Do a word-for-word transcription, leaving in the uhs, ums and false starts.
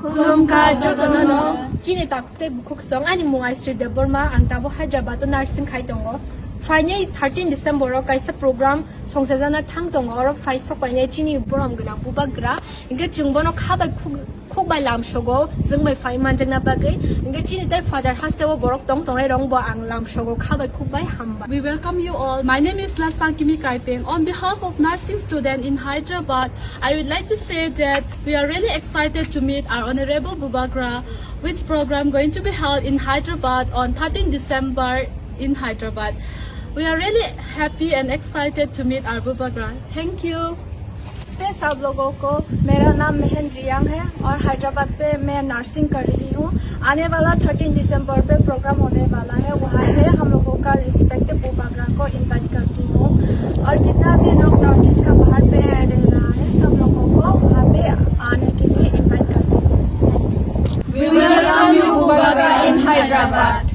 Khulumkha jotono no. Chini takhuk tei bukhuk song, ani mung Aisri Debbarma, ang tabuk Hyderabad o nursing khai tongo. Phainai thirteen December o kaisa program songchajana thang tongo, oro phai sok painai chini borom gwnang bubagra. Hingke chwng bono kha bai khuk, khuk bai lamsogo, chwng bai phai manjakna bagwi. Hingke chini tei father haste o borok tong tongnai rong bo ang lamsogo kha bai khuk bai hambai. We welcome you all. My name is Lasang Kimi Kaipeng. On behalf of nursing student in Hyderabad, I would like to say that we are really excited to meet our Honorable Bubagra, which program going to be held in Hyderabad on thirteen December in Hyderabad. We are really happy and excited to meet our Bubagra. Thank you. नमस्ते सब लोगों को। मेरा नाम महन रियांग है और हैदराबाद पे मैं नर्सिंग कर रही हूँ। आने वाला थर्टीन दिसंबर पे प्रोग्राम होने वाला है, वहाँ पे हम लोगों का रिस्पेक्ट बुबागरा को इनवाइट करती हूँ। और जितना भी लोग नॉर्थ ईस्ट का बाहर पे रह रहा है, सब लोगों को वहाँ पे आने के लिए इनवाइट करती हूँ। We welcome you, Bubagra, in Hyderabad.